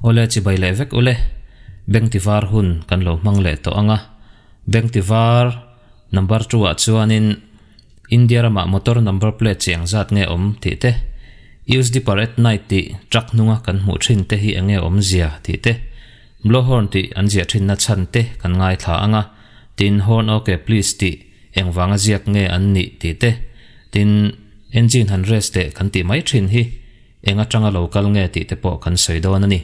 Awle chibai leh vek ule, Beng tivar hun kan lo hmang leh tawh ang a. Beng tivar number two ah chuanin India ramah motor number plate chi ang zat nge awm tih te, Use dipper at night tih truck hnunga kan hmuh thin te hi enge awmzia tih te, Blow horn tih an ziah thinna chhan te kan ngaithla ang a, tin horn ok please tih engvanga ziak nge an nih tih te, tin engine han rest teh kan tih mai thin hi eng atanga lo kal nge tih te pawh kan sawi dawn a ni.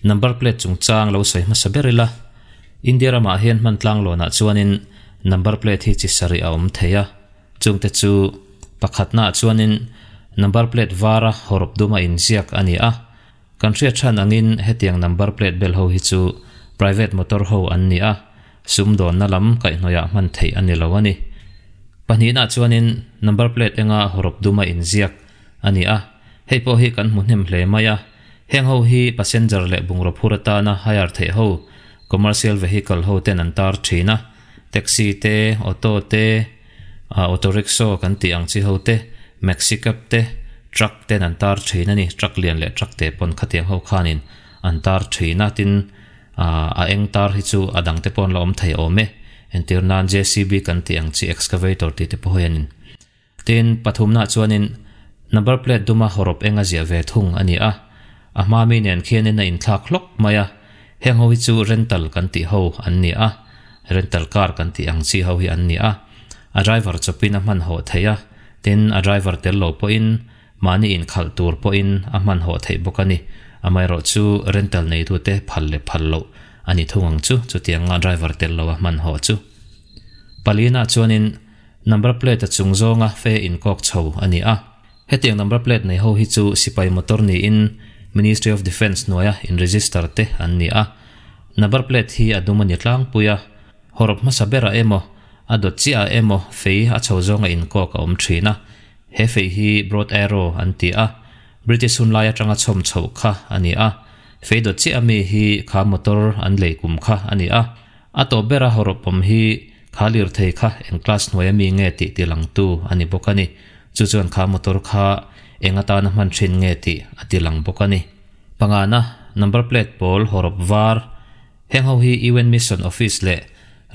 Number plate chungchang lo sawi hmasa ber ila, India ramah hian hman tlanglawnah chuanin number plate hi chi sarih a awm thei a, chungte chu pakhatnaah chuanin number plate vara hawrawp duma inziak a ni a, Kan hriat than angin hetiang number plate bel ho hi chu private motor ho an ni a, sumdawnna lam kaihhnawihah hman theih a ni lo a ni. Pahnihna chuanin number plate enga hawrawp duma inziak a ni a, hei pawh hi kan hmu hnem hle mai a, heng ho hi passenger leh bungraw phur atana hire theih ho commercial vehicle ho ten an tar thin a, taxi te, auto te, Auto rickshaw kan tih ang chi ho te, maxi cab te, truck ten an tar thin a ni. Truck lian leh truck te pawn khatiang ho khanin an tar thin a, tin a eng tar hi chu a dang te pawh an la awm thei awm e. Entir nan JCB kan tih ang chi excavator tih te pawh hianin. Tin, pathumna chuanin number plate duma hawrawp eng a ziah ve thung a ni a, a hma mi nen khianin a inthlak hlawk mai a, Heng ho hi chu rental kan tih ho an ni a, rental car kan tih ang chi ho hi an ni a. A driver chawpin a hmanhawh theih a, tin a driver tel lo pawhin mahni inkhalh tur pawhin a hmanhawh theih bawk a ni. Amaherawh chu rental neitute phal leh phal loh a ni thung ang chu, chutianga driver tel lo a hmanhawh chu. Palina chuanin number plate a chung zawnga fe inkawk chho a ni a. Hetiang number plate nei ho hi chu sipai motor niin Ministry of Defence hnuaia in register te an ni a. Number plate hi a dum a ni tlangpui a, hawrawp hmasa berah emaw, a dawt chiah ah emaw fei a chho zawnga inkawk a awm thin a. He fei hi broad arrow an ti a, British hun lai atanga chhawm chhoh kha a ni a. Fei dawt chiah ami hi kha motor an lei kum kha a ni a. A tawp bera hawrawp awm hi Kha lirthei kha eng class hnuai ami nge tih ti langtu a ni bawk a ni. Chu chuan kha motor kha eng atana hman thin nge tih a ti lang bawk a ni. Pangana, number plate pawl hawrawp var. Heng ho hi UN Mission Office leh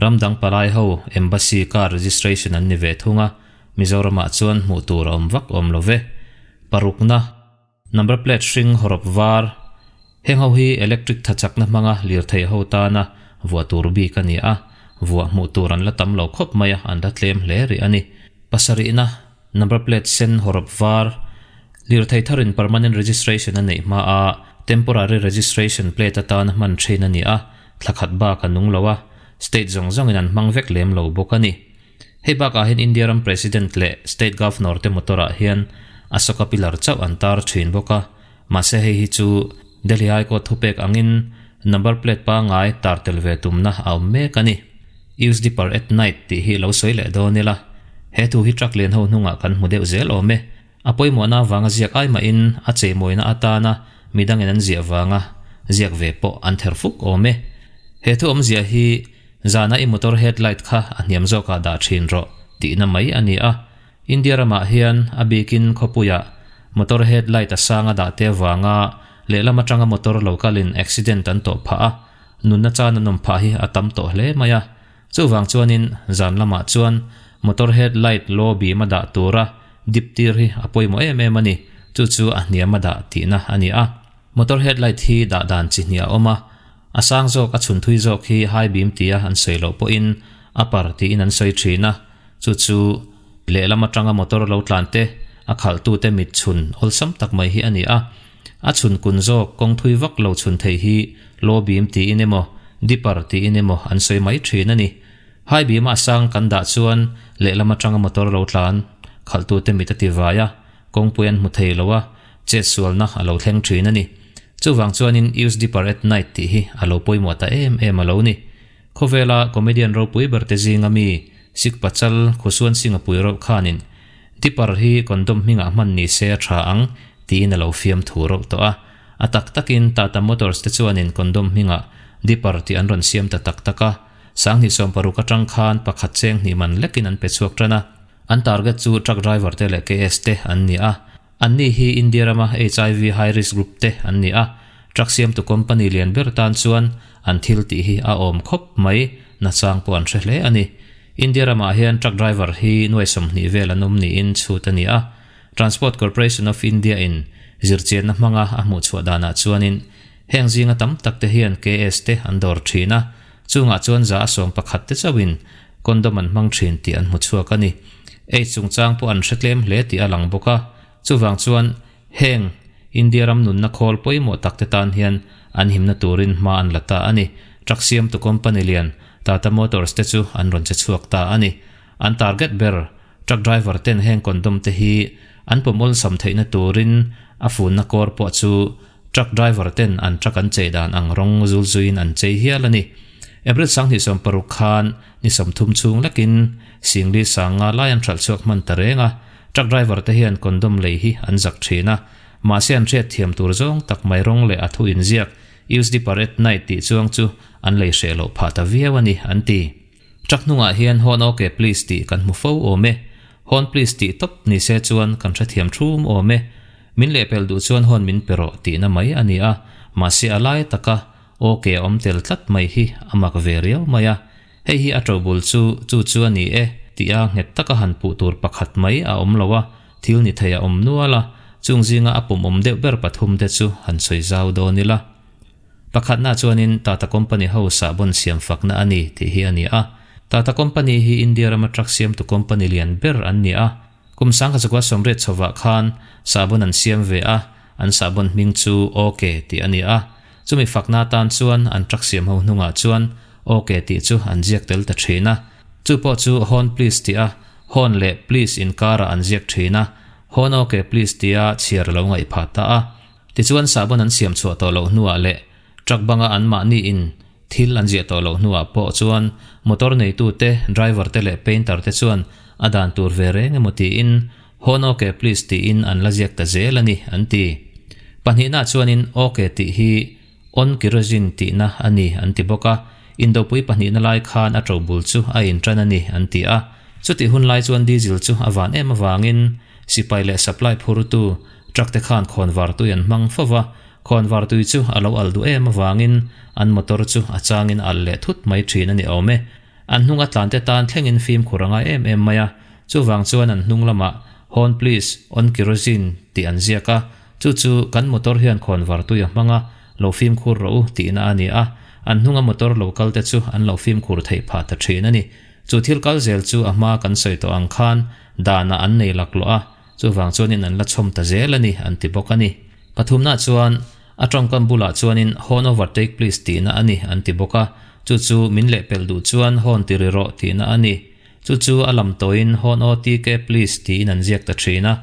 ram dang palai ho Embassy car registration an ni ve thung a, Mizoramah chuan hmuh tur a awm vak awm lo ve. Parukna. Number plate hring hawrawp var, Heng ho hi electric tha chakna hmanga lirthei ho tana vuah tur bik a ni a, vuah hmuh tur an la tam lo khawp mai a, an la tlem hle rih a ni. Pasarihna, Number plate sen hawrawp var, Lirthei tharin permanent registration a neih hma a, temporary registration plate atana hman thin a ni a, thla khat bak a nung lo a, state zawng zawngin an hmang vek lem lo bawk a ni. Hei bakah hian India ram President leh State Governor te motor ah hian Ashoka Pillar chauh an tar thin bawk a, mahse hei hi chu Delhi High Court thupek angin number plate pangngai tar tel ve tumna a awm mek a ni. Use dipper at night tih hi lo sawi leh dawn ila, he thu hi truck lian ho hnungah kan hmu deuh zel awm e. A pawimawhna avanga ziak ai mahin a cheimawina atana midangin an ziah vanga ziak ve pawh an ther fuk awm e. He thu awmzia hi Zana i motor headlight kha a hniam zawkah dah thin rawh tihna mai a ni a. India ramah hian a bikin khawpuiah motor headlight a sang a dah te avanga lehlam atanga motor lo kalin accident an tawh phah a, nunna chan an awm phah hi a tam tawh hle mai a. Chuvang chuanin zan lamah chuan motor headlight low beam a dah tura dip tir hi a pawimawh em em a ni. Chu chu a hniam a dah tihna a ni a. Motor headlight hi dah dan chi hnih a awm a. A sang zawk a chhun thui zawk hi high beam tia an sawi loh pawhin upper tiin an sawi thin a, chu chu lehlam atanga motor lo tlan te, a khalhtute mit chhun awlsam tak mai hi a ni a. A chhun kun zawk kawng thui vak lo chhun thei hi low beam tiin emaw dipper tiin emaw an sawi mai thin a ni. High beam a sang kan dah chuan lehlam atanga motor lo tlan khalhtute mit a ti vai a, kawngpui an hmu thei lo a, chetsualna a lo thleng thin a ni. Chuvang chuanin Use Dipper at Night tih hi a lo pawimawh ta em em a lo ni. Khawvela comedian ropui berte zinga mi Sikh Pachal Khusuan Singh-a pui reuh khanin Dipper hi condom hmingah hman ni se a tha ang tiin a lo fiam thu reuh tawh a. A tak takin Tata Motors te chuanin condom hmingah Dipper tih an rawn siam ta tak tak a. Sanghnih 60 atang khan pakhat cheng hnih man lekin an pe chhuak tan a. An target chu truck driver te leh KS te an ni a. Anni hi India rama HIV high risk group te an ni a. Truck siamtu company lian ber tan chuan an thil tih hi a awm khawp mai, nachang pawh an hre hle a ni. India ramah hian truck driver hi nuai 20 vel an awm niin chhut a ni a. Transport Corporation of India in zirchianna hmanga a hmuh chhuah danah chuanin heng zinga tam tak te hian KS te an dawr thin a, chungah chuan 111 te chauhin condom an hmang thin tih an hmu chhuak a ni. Aids chungchang pawh an hre tlem hle tih a lang bawk a, chuvang chuan heng India ram nunna khawl pawimawh tak te tan hian an himna turin hma an la ta a ni. Truck siamtu company lian Tata Motors te chu an rawn che chhuak ta a ni. An target ber truck driver ten heng condom te hi an pawm awlsam theihna turin a funna kawr pawh chu truck driver ten an truck an chei dan ang rawng zul zuiin an chei hial a ni. April 2060 khan ni 30 chhung lekin singli sanga lai an hralh chhuak hman ta reng a. Truck driver te hian condom lei hi an zak thin a, mahse an hriat thiam tur zawng tak mai rawng leh a thu inziak use deeper at night tih chuang chu an lei hreh loh phah ta viau a ni, an ti. Truck hnungah hian horn okay please tih kan hmu fo awm e. Horn please tih tawp ni se chuan kan hrethiam thum awm e. Min lehpelh duh chuan horn min pe rawh tihna mai a ni a, mahse a lai taka okay a awm tel tlat mai hi a mak ve riau mai a. Hei hi a tobul chu chu chu a ni e tih a nghet taka han puh tur pakhat mai a awm lo a, thil ni thei a awm nual a, chung zinga a pum awm deuh ber pathum te chu han sawi zau dawn ila. Pakhatna chuanin Tata Company ho sahbawn siam fakna a ni tih hi a ni a. Tata Company hi India rama truck siamtu company lian ber an ni a. Kum 1980 chhovah khan sahbawn an siam ve a, an sahbawn hming chu OK tih a ni a. Chumi fakna tan chuan an truck siam ho hnungah chuan OK tih chu an ziak tel ta thin a. Chu pawh chu horn please tih a, horn leh please inkarah an ziak thin a, horn OK please tia chhiar a lo ngaih phah ta a. Tichuan sahbawn an siam chhuah tawh loh hnuah leh truck banga an mahni in thil an ziah tawh loh hnuah pawh chuan motor neitu te, driver te leh painter te chuan a dan tur ve reng emaw tiin horn OK please tiin an la ziak ta zel a ni, an ti. Pahnihna chuanin OK tih hi on kerosene tihna a ni an ti bawk a, indopui pahnihna lai khan a tobul chu a intan a ni an ti a. Chutih hun lai chuan diesel chu a van em avangin sipai leh supply phurtu truck te khan khawnvar tui an hmang fova, khawnvar tui chu a lo al duh em avangin an motor chu a changin a al leh thut mai thin a ni awm e. An hnung a tlan te tan thlengin fimkhur a ngai em em mai a, chuvang chuan an hnung lamah horn please on kerosene tih an ziak a, chu chu kan motor hian khawnvar tui a hmang a, lo fimkhur rawh u tihna a ni a, an hnunga motor lo kal te chu an lo fimkhur theih phah ta thin a ni. Chu thil kal zel chu a hma kan sawi tawh ang khan danah an nei laklawh a, chuvang chuanin an la chhawm ta zel a ni an ti bawk a ni. Pathumna chuan a tawngkam bulah chuanin horn overtake please tihna a ni an ti bawk a, chu chu min lehpelh duh chuan horn ti ri rawh tihna a ni. Chu chu a lam tawhin horn OTK please tiin an ziak ta thin a,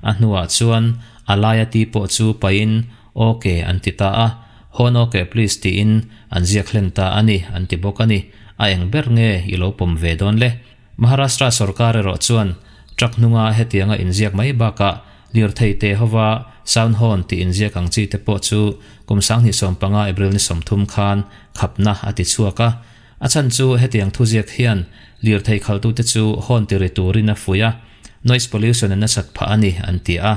a hnuah chuan a laia ti pawh chu pahin OK an ti ta a, horn OK please tiin an ziak hlen ta a ni an ti bawk a ni. A eng ber nge i lo pawm ve dawn le? Maharashtra sorkar erawh chuan truck hnunga hetianga inziak mai bakah lirthei te hova sound horn tih inziak ang chi te pawh chu kum 2015 April ni 30 khan khapna a ti chhuak a. A chhan chu hetiang thuziak hian lirthei khalhtute chu horn ti ri turin a fuih a, noise pollution a nasat phah a ni an ti a.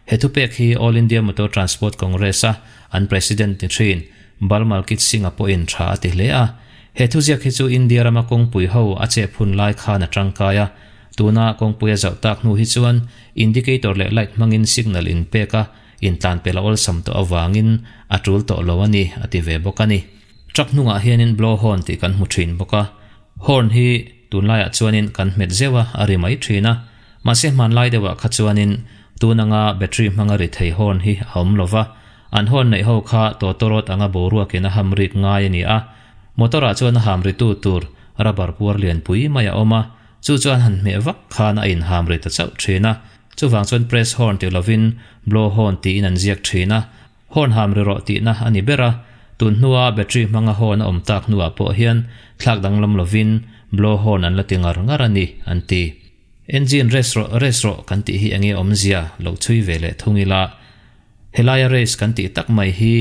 He thupek hi All India Motor Transport Congress a an president ni thin Bal Malkit Singh-a pawhin tha a ti hle a. He thuziak hi chu India rama kawngpui ho a chep hun lai khan a tangkai a, tuna kawngpui a zauh tak hnu hi chuan indicator leh light hmangin signal in pek a, intlan pel a awlsam tawh avangin a tul tawh lo a ni a ti ve bawk a ni. Truck hnungah hianin blow horn tih kan hmu thin bawk a, horn hi tunlaiah chuanin kan hmet zeuh a, a ri mai thin a, mahse hmanlai deuhah kha chuanin tun anga battery hmanga ri thei horn hi a awm lo va, an horn neih ho kha tawtawrawt anga boruakin a ham rik ngai a ni a, motor ah chuan a ham ritu tur rubber puar lianpui mai a awm a, chu chuan han hmeh vak khan a inham ri ta chauh thin a, chuvang chuan press horn ti lovin blow horn tiin an ziak thin a, horn ham ri rawh tihna a ni ber a, tun hnua battery hmanga horn a awm tak hnuah pawh hian thlak danglam lovin blow horn an la ti ngar ngar a ni, an ti. Engine race rawh race rawh kan tih hi enge awmzia lo chhui ve leh thung ila. Helaia race kan tih tak mai hi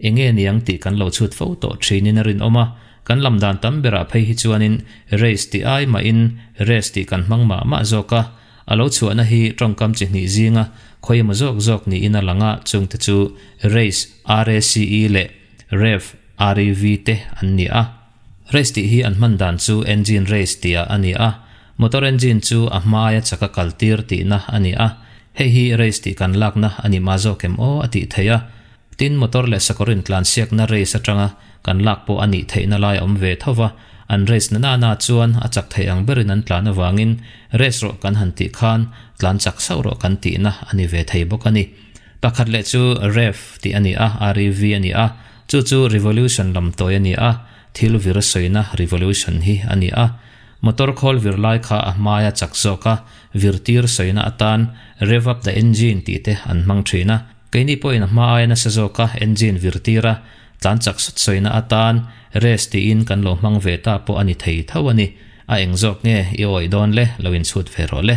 enge niang tih kan lo chhut fo tawh thinin a rinawm a, kan lam dan tam berah phei hi chuanin race tih ai mahin race tih kan hmang mah mah zawk a. A lo chhuahna hi tawngkam chi hnih zinga khawi emaw zawk zawk niin a lang a, chungte chu race, R-A-C-E, leh rev, R-E-V, te an ni a. Race tih hi an hman dan chu engine race tihah a ni a, motor engine chu a hmaia chaka kaltir tihna a ni a, hei hi race tih kan lakna a ni mah zawk em aw a tih theih a. Tin, motor leh sakawr intlansiakna race atanga kan lak pawh a nih theihna lai a awm ve tho va, an race na nana chuan a chak thei ang berin an tlan avangin race rawh kan han tih khan tlan chak sauh rawh kan tihna a ni ve thei bawk a ni. Pakhat leh chu rev tih a ni a, REV a ni a, chu chu revolution lam tawi a ni a, thil vir sawina revolution hi a ni a. Motor khawl vir lai kha a hmaia chak zawk a, vir tir sawina atan rev up the engine tih te an hmang thin a. Keini pawhin a hma aia nasa zawka engine vir tir a, tlan chak sawt sawina atan race tiin kan lo hmang ve ta pawh a ni thei tho a ni. A eng zawk nge i awih dawn le, lo inchhut ve rawh le.